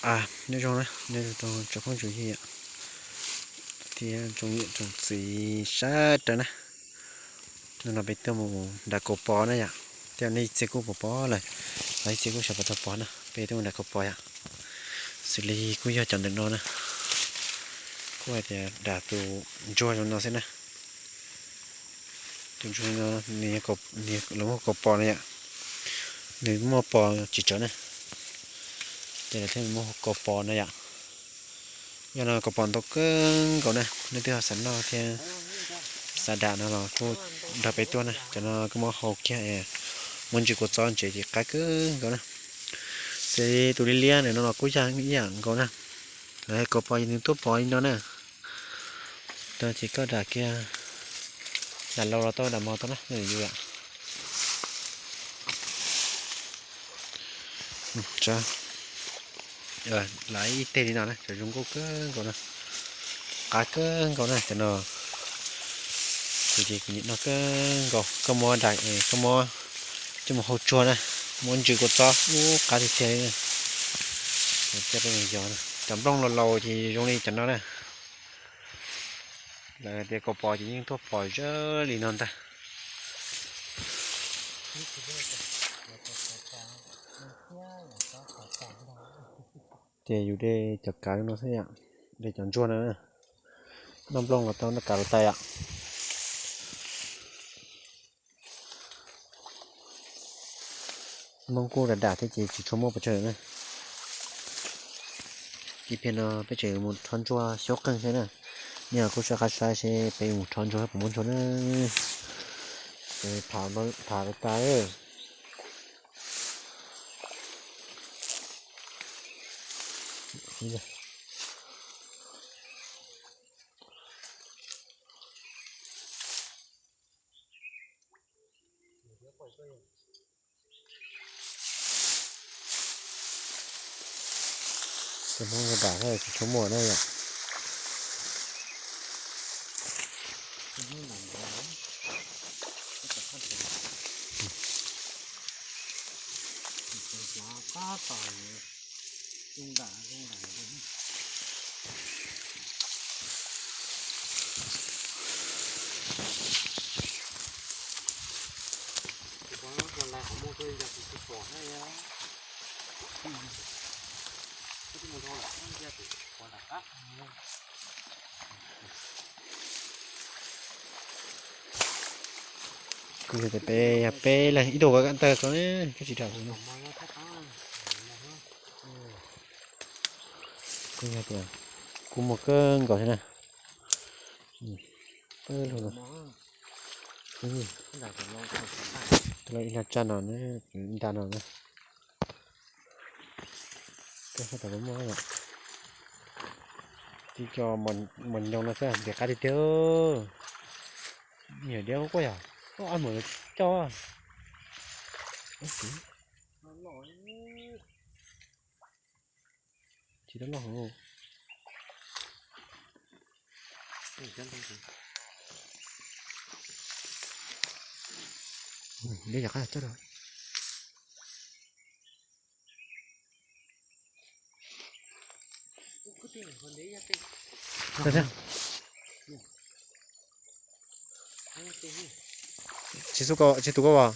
Nyob zoo na, nyob zoo tsoom phooj tsoom ywg thiab tsoom niam tsoom txiv sawv daws na. Hnub no peb tuaj mus nram kaus pos na yom. Tej zaum nej ib txhia kuj pom pom lawm, los ib txhia kuj xav pom tau pos na, peb tuaj mus nram kaus pos yom. Xws li kuj yog cov ntawm no na, kuj hais tias nram tus ntsuag zoo no xwb na. Tus ntsuag no, lawv muaj kaus pos na yom, nws muaj pos tsis tsawg na, ces lawv thiaj muaj kaus pos na yom. Yog no kaus pos ntau kawg nkaus na, leej twg ho xav noj thiab xav dam no los kuj nrog peb tuaj na. Cov no koj muab hau kiag, muab ntsws kua txob ntsev ces qab kawg nkaus na. Xws li tus liab liab ntawm no los kuj yog ib yam nkaus na. Lawv kaus pos ces nws tuaj pos li no na. Tau ces koj dam kiag, dam laus los tau, dam mos tau na, yus yom. Lawv ib teg li no na, cov zoo nkauj kawg nkaus na, qab kawg nkaus na cov no. Kuv ces kuv nyiam noj kawg nkaus, koj muab dam, koj muab coj mus hau tsuag na, muab ntsws kua txob ub qab tiag tiag li. Coj peb mus yos na, cov nplooj laus laus ces zoo li cov no na. Lawv tias kaus pos ces yeej tuaj pos zaj li no ntag. Ces yus de cov kav no xwb yom, de cov ntsuag no, noj nplooj los tau, noj kav los tau yom. Hmoob kuj dam dam thiab ces tsis tshua muaj pos tsawg na. Ib pliag no peb tseem mus rho ntsuag xyoob qeej thiab na. Nej kuj soj qab saib seb peb mus rho ntsuag puas muaj ntsuag na. Peb tham tas. Cov Hmoob dam dam thiab tsis tshua muaj na yom. Kuv yog tias peb, yog peb leeg ib tug ua kam tawg ko, koj tsis dam kuv no. Kuv yog tias kuv muaj kawg nkaus thiab na. Peb lug no. Tus ib nag tsaj no, nta no na. Koj sab tom muaj yom. Tib co mos nyoos no xwb, ntiav qab tiag tiag. Niam diab quaj yog, ob muam coj. Tsis tau loj heev. Deb yam qab coj. Tsis tu koj as?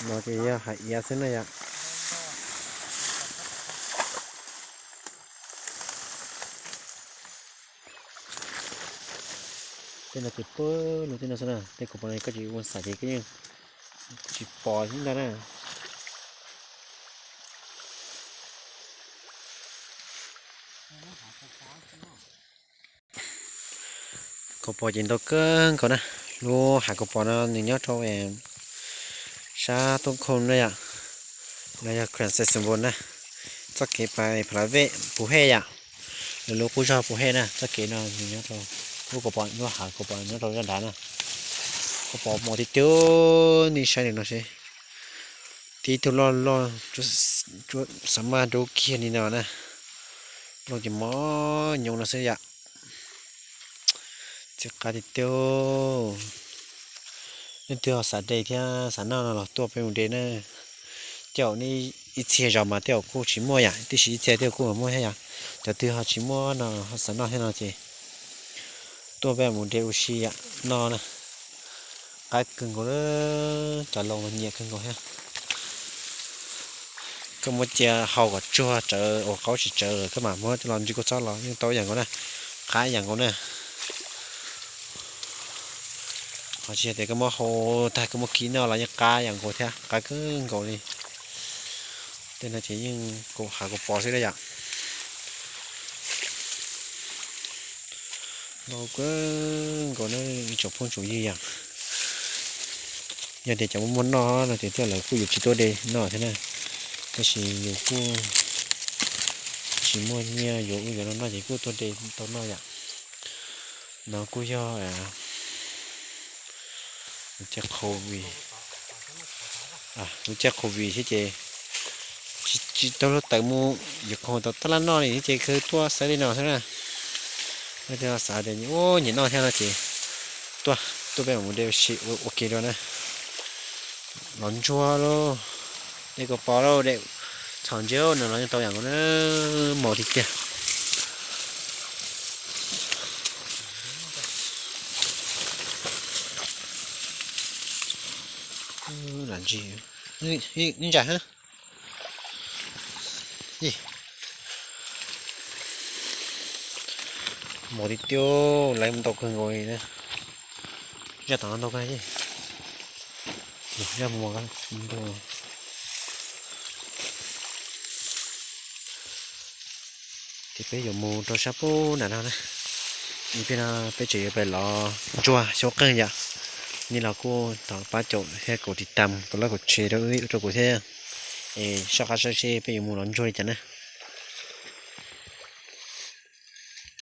No ces yog hais iav xwb na yom. Tej no ces pab lug tej no xwb na, tej kaus pos no koj tsis ua xaim ces koj yeej tsis pom ntag na. Kaus pos ces ntau kawg nkaus na. Lub hav kaus pos no nws nyob rau sab Toob Khoo na yom, los yog Khuam Xais Xeem Npos na. Txoj kev pais Pha La Vej Pus Hej yom, lawv lub qub zog Pus Hej na. Txoj kev no nws nyob rau lub kaus pos, lub hav kaus pos nyob rau zaj nrad na. Kaus pos mos tiag tiag, nej saib ntawm no seb. Tib tug loj loj, xav maj dub kiag li no na. Loo ces mos nyoos no xwb yom. Txiv qab tiag tiag. Leej twg ho xav de thiab xav noj no los tuaj peb mus de na. Tej zaum nej ib txhia zos mas tej zaum kuj tsis muaj yom, tiam sis ib txhia tej zaum kuj muaj thiab yom. Cov twg ho tsis muaj no ho xav noj thiab no ces tuaj peb mus de ua si yom no na. Qab kawg nkaus li, cov loo no nyiam kawg nkaus thiab. Koj muab cia hau kom tsuag tsawv ua qaub tsis tsawv koj mam muab coj los ntsis kua txob los yeej tau ib yam nkaus na, qab ib yam nkaus na. Ho tsis yog tias koj muab hau tag koj muab khi noj los yeej qab ib yam nkaus thiab, qab kawg nkaus li. Tej no ces yeej kuv hav kuv pom xwb na yom. Ntau kawg nkaus na ib tsoom phooj tsoom ywg yom. Yog tias cov muaj muaj noj no ces thiaj lawv kuj yuav tsis tuaj de noj thiab na. Tab sis yus kuj tsis muaj nyiaj yuav ub yuav no noj ces kuj tuaj de tau noj yom. No kuj yog lub caij covid, lub caij covid thiab ces tsis tau luag tawm mus yuav khoom tau tab laj noj li thiab ces kawg tuaj xaiv li no xwb na. Xav tias ua nyiam noj thiab no ces tuaj, tuaj peb mam mus de ua si ua ke dua na. Los ntsuag lauj, de kua pos lauj, de txhos ntsia nws los yeej tau yam nkaus na, mos tiag tiag. Lam ntsis, ib ntsa hab. Mos tiag tiag, lawv ntau kawg nkaus li na. Zaj tom no ntau kawg, zaj mos ntau. Ces peb yuav mus rau sab pub nram no na. Ib pliag no peb tseem yuav pais lov ntsuag xyoob qeej yom. Nej los kuj thov pab caum thiab kaum tiv tam kaum lab kaum tsheb rau wb rau kuv thiab. Es soj qab saib seb peb yuav mus lov ntsuag li cas na.